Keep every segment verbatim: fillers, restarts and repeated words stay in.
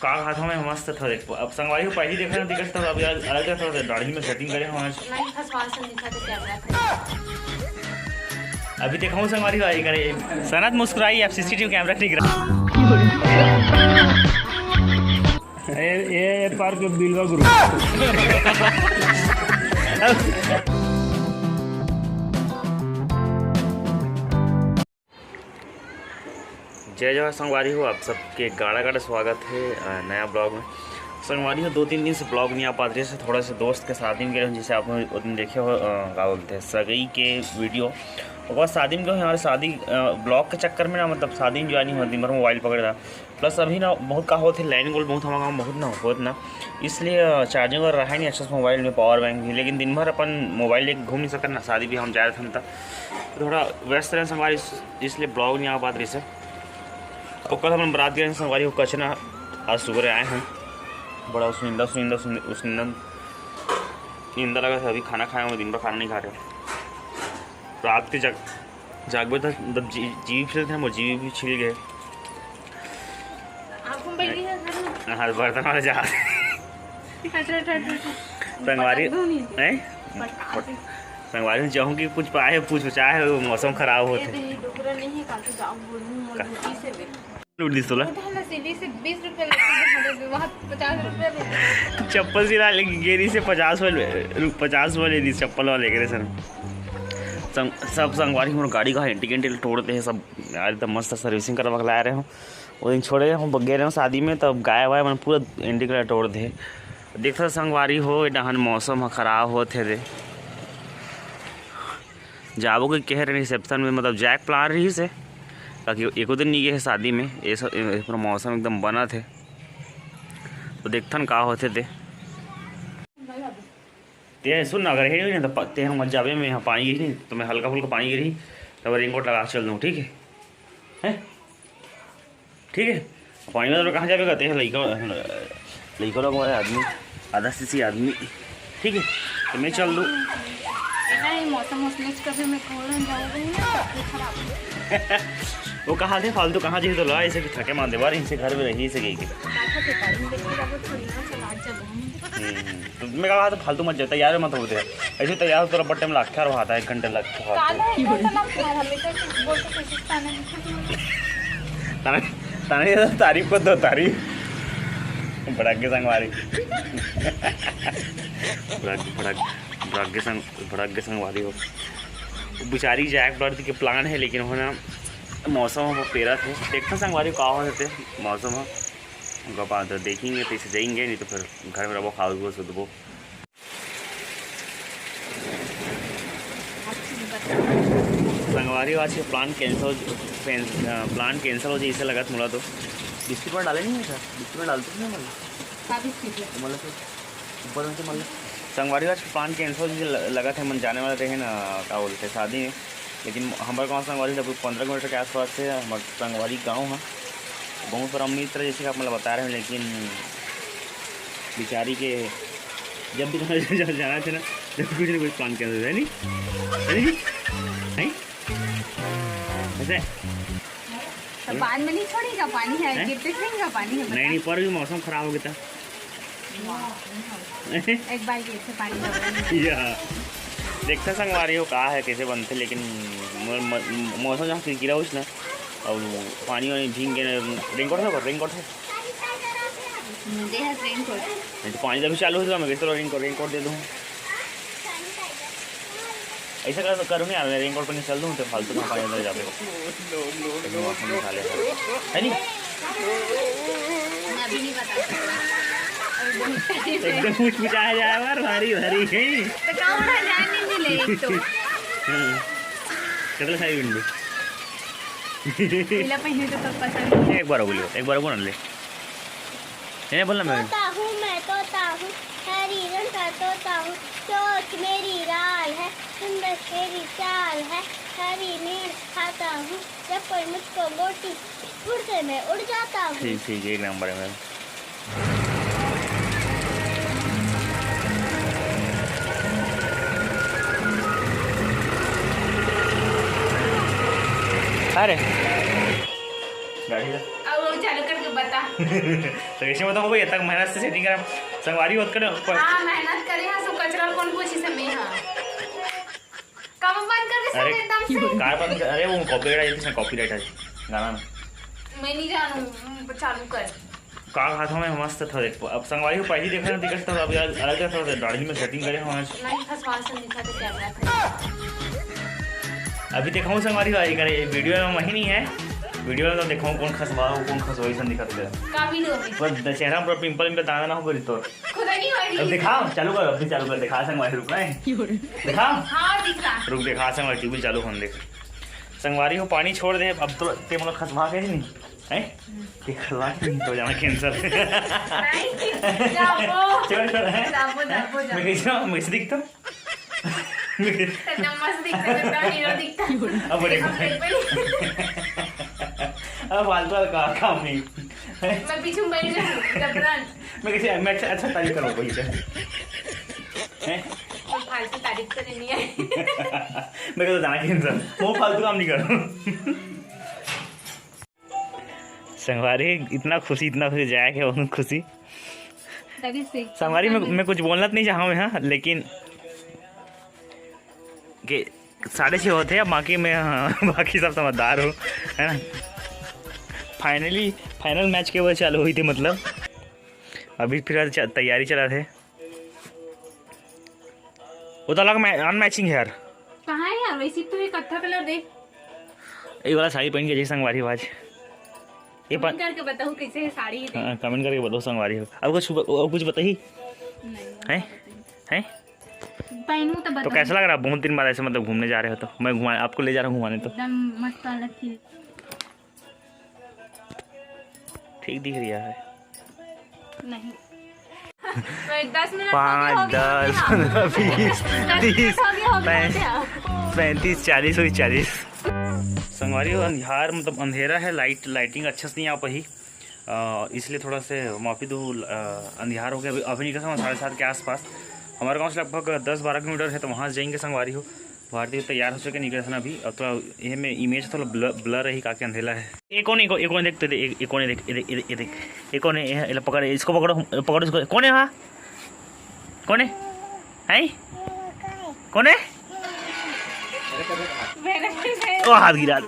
का खात हवं मैं मस्त था। देख, अब संगवारी हो पहली देखा ना दिखत था, अभी आज अलग देखा था, दाढ़ी में सेटिंग करे हवं आज। नहीं, खसवास से दिखा तो क्या बात है। अभी देखा हूँ संगवारी हो आई करे। सनत मुस्कुराई, अब सीसीटीवी कैमरा ठीक रहा। ए, ए, ए, पार्क बिलवा गुरु। जय जोहार संगवारी हो, आप सबके गाड़ा गाड़ा स्वागत है अ, नया ब्लॉग में। संगवारी हो, दो तीन दिन से ब्लॉग नहीं आ पात रहिस हे, थोड़ा सा दोस्त के शादी में गए रहेंव, जैसे आप लोग वो दिन देखे हो, अ, का बोलते हैं, सगई के वीडियो। ओकर बाद शादी में गए रहेंव, हमारे शादी, अ, ब्लॉग के चक्कर में ना, मतलब शादी एंजॉय नहीं होती, दिन भर मोबाइल पकड़े रहा। प्लस अभी ना बहुत का होत हे, लाइन गोल बहुत हमारे गाँव में बहुत ना होत ना, इसलिए, अ, चार्जिंग वगैरह रहा ही नहीं अच्छा से मोबाइल में, पावर बैंक भी, लेकिन दिन भर अपन मोबाइल लेके घूम नहीं सकत ना, शादी भी हम जाए रहन था, थोड़ा व्यस्त रहे संगवारी, इस-, इसलिए ब्लॉग नहीं आ पात रहिस हे। ओकर हमन बारात गए संगवारी हो कचना, आज सुबह आए हैं, बड़ा उसनिंदा, उसनिंदा, उसनिंदा, उसनिंदा, निंदा लगा था। अभी खाना खाए हवं, दिन भर खाना नहीं खा रहे। रात के जग-, जागबे त मतलब जी-, जीभ छिलत हे, मोर जीभ भी छिल गए। आँखों में बैठी है, घर में। हाँ, बर्तन वाले जा। हट, हट, हट, हट। संगवारी, पटक दो नहीं। हैं? पटक दो। संगवारी में जाऊँ कि कुछ पाए, पूछ चाहे, वो मौसम खराब ये होते। तो ये डोकरा नहीं है, काल तो जाओ बोलूँ, मोर का? ड्यूटी से भी। लूट दिस तोला। उठा ना, सीढ़ी से बीस रुपया लेते थे, हमें वहाँ पचास रुपया लेते थे। चप्पल सिला ले, गेरी से पचास वाले, पचास वाले दिस चप्पल वाले करे सर। संग-, सब संगवारी मोर गाड़ी का एंटी केंटी तोड़ दे हे सब। यार, एकदम मस्त सर्विसिंग करवा के लाए रहे हो। वो दिन छोड़े हम गे रहे हो शादी में, तब गाय वाय मन पूरा एंटी केंटी तोड़ दे। देखता संगवारी हो, ए डहन मौसम ह खराब होत हे रे। जाबो के कहे रहे रिसेप्शन में, मतलब जाए के प्लान रहिस हे, ताकि एको दिन नहीं गए हे शादी में। ये सब, ये पूरा मौसम एकदम बनत हे, तो देखथन का होथे ते। ते सुन ना, अगर हे नहीं तो प-, ते हम मत जाबे, मैं यहाँ पानी गिरी, तो मैं हल्का फुल्का पानी गिरी, तब रेनकोट लगा के चल दूँ, ठीक है? हैं? ठीक है, पानी में तो कहाँ जाबे कहते हैं, लइका, लइका लोग वाले आदमी, आधा सीसी आदमी, ठीक है, तो मैं चल दूँ। बेटा, ये मौसम उसमें कभी मैं कॉलेज जाऊँगी ना, तबीयत खराब हो जाएगी। वो कहा थे फालतू कहाँ जाइए तो ला, इसे कि थके मांदे बार, इनसे घर में रही, इसे गई के। बैठा थे, टाइम देखिए, अब थोड़ी ना चला जब हम। हम्म, हम्म। तो मैं कहा था फालतू मत जा, तैयार मत होते हैं। ऐसे तैयार हो, तोरा बड्डे में लाखे रहा था, एक घंटे लाखे रहा काल था। है, इतना तुम्हारा हमेशा से बोल के कोशिश करना है। तारा, तारा ये तारीफ को दो तारीफ। भड़क के संगवारी। भड़क, भड़क, भड़क के संग, भड़क के संगवारी हो। बेचारी जाए के बर्थ के प्लान है, लेकिन हो ना मौसम हो पेरा थे। देखते संगवारी का हो जाते मौसम हो। उनका बात है, देखेंगे तो इसे जाएंगे, नहीं तो फिर घर में रहो, खाओ, सुधबो। संगवारी हो, आज के प्लान कैंसिल, प्लान कैंसिल हो जाए, इसे लगत मोला तो। बिस्किट में डाले नहीं है सर, बिस्किट में डालते नहीं मतलब। का बिस्किट है? मतलब फिर ऊपर में से मतलब संगवारी हो, आज के प्लान कैंसिल हो जाए, ल-, लगत है मन जाने वाले रहे ना, का बोलते हैं, शादी में। लेकिन हमारे गाँव संगवारी लगभग पन्द्रह किलोमीटर के आसपास है हमारे संगवारी गाँव है। बहुत सारा मित्र जैसे कि आप मतलब बता रहे हैं, लेकिन बेचारी के जब भी कहीं जा-, जाना थे ना, जब कुछ ना कुछ प्लान कैंसिल है, नहीं? है नहीं जी? नहीं? ऐसे? तो बाद में नहीं छोड़ेगा पानी है, हैं? गिरते रहेगा पानी है, नहीं, बता। नहीं, पर भी मौसम खराब हो गया था। एक बार ये से पानी भरो। या। देखते संगवारी हो का है, कैसे बनते, लेकिन म-, म-, मौसम जहाँ किरकिरा होइस ना, और पानी वानी भींग के ना, रेनकोट है पर, रेनकोट है? दे है रेनकोट। नहीं तो पानी तो अभी चालू हो चुका, मैं कैसे रेनकोट, रेनकोट दे दूँ? ऐसा कर, करूँ नहीं यार, मैं रेनकोट पर निकल दूँ तो फालतू में पानी अंदर जाते हो। कहीं मौसम में खा ले। है नहीं? मैं अभी नहीं बता सकता। एकदम मुचमुचा जाए यार, भारी, भारी है। तो का उड़ा जाने नहीं ले एक तो। हाँ। कितना सारी विंडो? पहला पहले तो सब पसंद है। एक बार बोलियो, एक बार बोल ले। ये नहीं बोलना मैं। तोता हूँ मैं, तोता हूँ, हरी रंग का तोता हूँ, चोंच मेरी लाल है, सुंदर मेरी चाल है, हरी नींद खाता हूँ, जब कोई मुझको गोटी उड़ते मैं उड़ जाता हूँ। ठीक, ठीक, एक नंबर है मैम। अरे गाड़ी का। चालू करके बता। तो कैसे बताऊँ भाई, इतना मेहनत से सेटिंग करा, संगवारी होत करे। हाँ, मेहनत करे हाँ, सो कचरा कोन पूछी से मैं हाँ। कब बंद कर दे सब अरे, एकदम से? कार बंद कर, अरे वो कॉपीराइट है, इसमें कॉपीराइट है गाना में। मैं नहीं जानू, चालू कर। का कहा था मैं, मस्त था। देख, अब संगवारी हो पहली देखा ना, दिक्कत था, अभी अलग, अलग था, दाढ़ी में सेटिंग करे हम आज। नहीं, खसवाल से दिखा तो क्या बात है? अभी देखा हूँ संगवारी हो, ये करे, वीडियो में वही नहीं है, वीडियो में तो देखा हूँ कौन खसवा हो, कौन खसवाई से दिखा तो। का वीडियो में? बस चेहरा में पूरा पिंपल, पिंपल, दाना ना हो, बोली तो। खुद नहीं हो रही। अब दिखा, चालू कर, अभी चालू कर, दिखा संगवारी, रुक रहा है। दिखा। हाँ, दिख रहा। रुक, दिखा संगवारी, टीवी चालू होने देख। संगवारी हो पानी छोड़ दे, अब तो ते मतलब खसवा के नहीं, हैं? ते खसवा के नहीं तो जाना कैंसर। नहीं, जाबो। छोड़, छोड़, हैं? जाबो, जाबो, जाबो। मैं कैसे, मैं कैसे दिखता हूँ? एकदम मस्त दिखता है, एकदम हीरो दिखता है। अब बोले। अब देख भाई। अब फालतू वाला का काम नहीं। मैं पीछे बैठ जाऊँ, जबरन। मैं कैसे, मैं अच्छा, अच्छा तारीफ करूँ वही से। हैं? कोई फालतू तारीफ तो नहीं है। मैं तो जाना कि इंसान, वो फालतू काम नहीं करूँ। संगवारी इतना खुशी, इतना खुशी, जाए के बहुत खुशी। तभी से संगवारी में मैं कुछ बोलना तो नहीं चाहूँ मैं, हाँ, लेकिन के साढ़े छः होते हैं, बाकी मैं, हाँ, बाकी सब समझदार हो, है ना। फाइनली, फाइनल मैच के वजह चालू हुई थी, मतलब अभी फिलहाल च-, तैयारी चला थे। वो तो अलग मै-, अनमैचिंग है यार। कहाँ है यार, वैसे तो एक अच्छा कलर देख। ये वाला साड़ी पहन के जैसे संगवारी हो आज। ये पा- कमेंट करके बताओ कैसे है साड़ी, ये देख। हाँ, कमेंट करके बताओ संगवारी हो। अब कुछ ब-, और कुछ बताइए। नहीं, हैं? बताइए। हैं? पहनू तो तो बताऊँ। कैसा लग रहा है? बहुत दिन बाद ऐसे मतलब घूमने जा रहे हो तो मैं घुमा, आपको ले जा रहा हूँ घुमाने तो। एकदम मस्त, अलग चीज। ठीक दिख रही है। नहीं। तो एक दस मिनट हो गया, पाँच, हो गया, दस, हो गया। पन्द्रह, बीस, दस मिनट तीस, हो गया, हो गया, हो पैं-, गया। पैंतीस, चालीस हुई, चालीस। संगवारी हो, अंधियार, मतलब अंधेरा है, लाइट, लाइटिंग अच्छा से नहीं आ पाई, अ, इसलिए थोड़ा से माफी दो, अ, अंधियार हो गया। अभी, अभी निकला था साढ़े सात के आसपास। हमारे गाँव से लगभग दस बारह किलोमीटर है, तो वहाँ से जाएंगे संगवारी हो। भारती तैयार हो चुके, निकले थे ना अभी। अब थोड़ा ये में इमेज थोड़ा ब्लर, ब्लर रही, काके अंधेला है। ये कौन है? ये कौन देखते थे? ये, ये कौन है? देख, ये देख, ये देख, ये देख। ये कौन है? ये, ये पकड़, इसको पकड़ो, पकड़ो इसको। कौन है वहाँ? कौन है? हैं? कौन है? ओ, हाथ गिरा।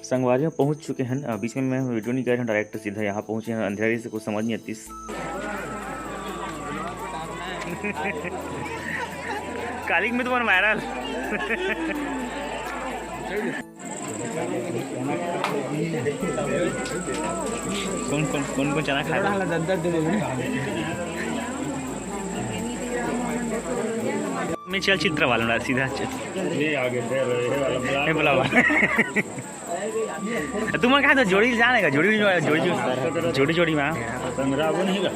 संगवारी हो पहुंच चुके हैं। अ, बीच में मैं वीडियो नहीं कर रहा हूँ, डायरेक्ट सीधा यहाँ पहुंचे हैं। अंधेरा से कुछ समझ नहीं आतीस। कालिक में तुम्हारा वायरल। कौन, कौन, कौन, कौन चना खाए? मैं चलचित्र वाला ना, सीधा चल। ये आगे फिर ये वाला बुला। ये बुलावा। तुम कहा तो जोड़ी जाने का, जोड़ी, जोड़ी, जोड़ी, जोड़ी, जोड़ी में। पंद्रह वो नहीं का।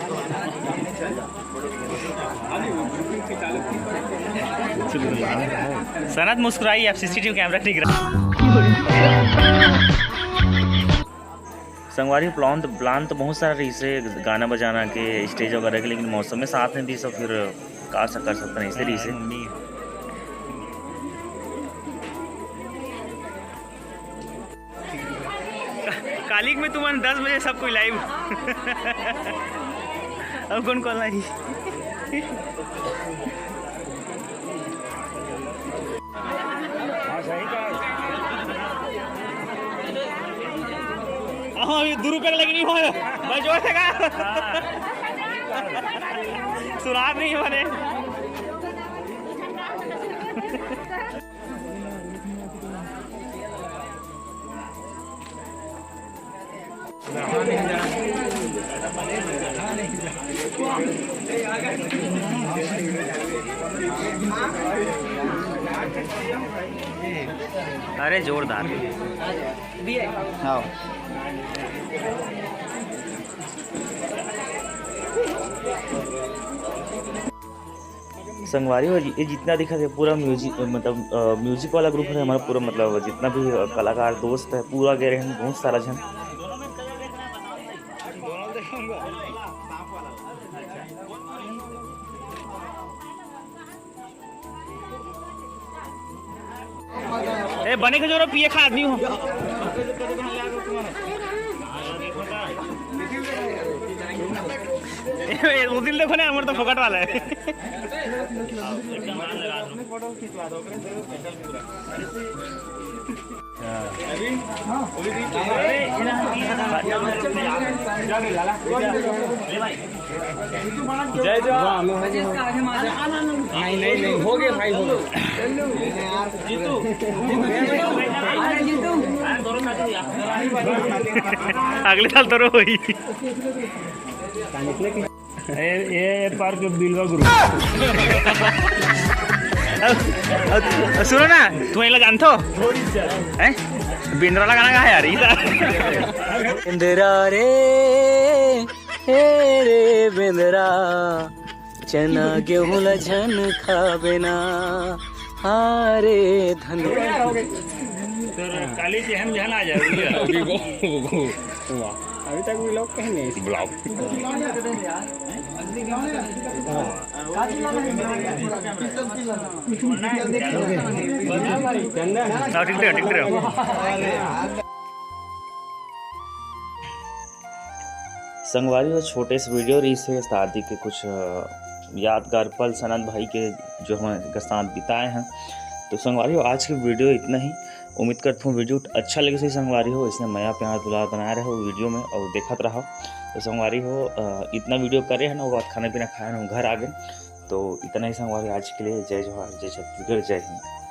सनत मुस्कुराई, अब सीसीटीवी कैमरा ठीक रहा। संगवारी, प्लान तो, प्लान तो बहुत सारा रही से, गाना बजाना के, स्टेज वगैरह के, लेकिन मौसम में साथ नहीं दी, सब फिर का सा कर सकते नहीं, इसे रही से। कालिक में तुमन दस बजे सब कोई लाइव। अब कौन कॉल आई? हाँ, सही कहा। हाँ, अभी दो रुपये का लेके नहीं हुआ है। भाई, जोर से कहा। सुराग नहीं बने। अरे जोरदार। हाँ। संगवारी हो, ये जितना दिखा थे पूरा म्यूजिक, मतलब, अ, म्यूजिक वाला ग्रुप है हमारा पूरा, मतलब, जितना भी, अ, कलाकार दोस्त है, पूरा गए रहे हैं, बहुत सारा जन। ए, बने के जोरो पिए खा आदमी हो। ए, वो दिल देखो ना, हमर तो फोकट वाला है। जय जवान। नहीं, नहीं, नहीं, हो गए भाई, हो गए। अगले साल तो रो वही। ए, ए, ए पार के बिलवा गुरु। अब, अब, अब सुनो ना, तुम एला जानथो? हैं? बिंद्रा लगाना का है यार, इधर। बेंदरा रे, ए रे बेंदरा, चना गेहूं ला झन खाबे ना, हाँ रे धन। तो काली जी हम झन आ जाओ। अभी तक vlog कहीं नहीं। Vlog। हाँ, ठीक है, ठीक है। संगवारी हो, छोटे से वीडियो रहिस हे शादी के कुछ, अ, यादगार पल सनत भाई के, जो हम एक साथ बिताए हैं। तो संगवारी हो, आज की वीडियो इतना ही। उम्मीद करता हूँ वीडियो अच्छा लगे सही संगवारी हो, इसने मया प्यार दुलार बनाए रहो वीडियो में और देखत रहो। तो संगवारी हो, अ, इतना वीडियो करे हैं ना, वो बाद खाना पीना खाए ना, घर आ गए। तो इतना ही संगवारी आज के लिए। जय जोहार, जय छत्तीसगढ़, जय हिंद।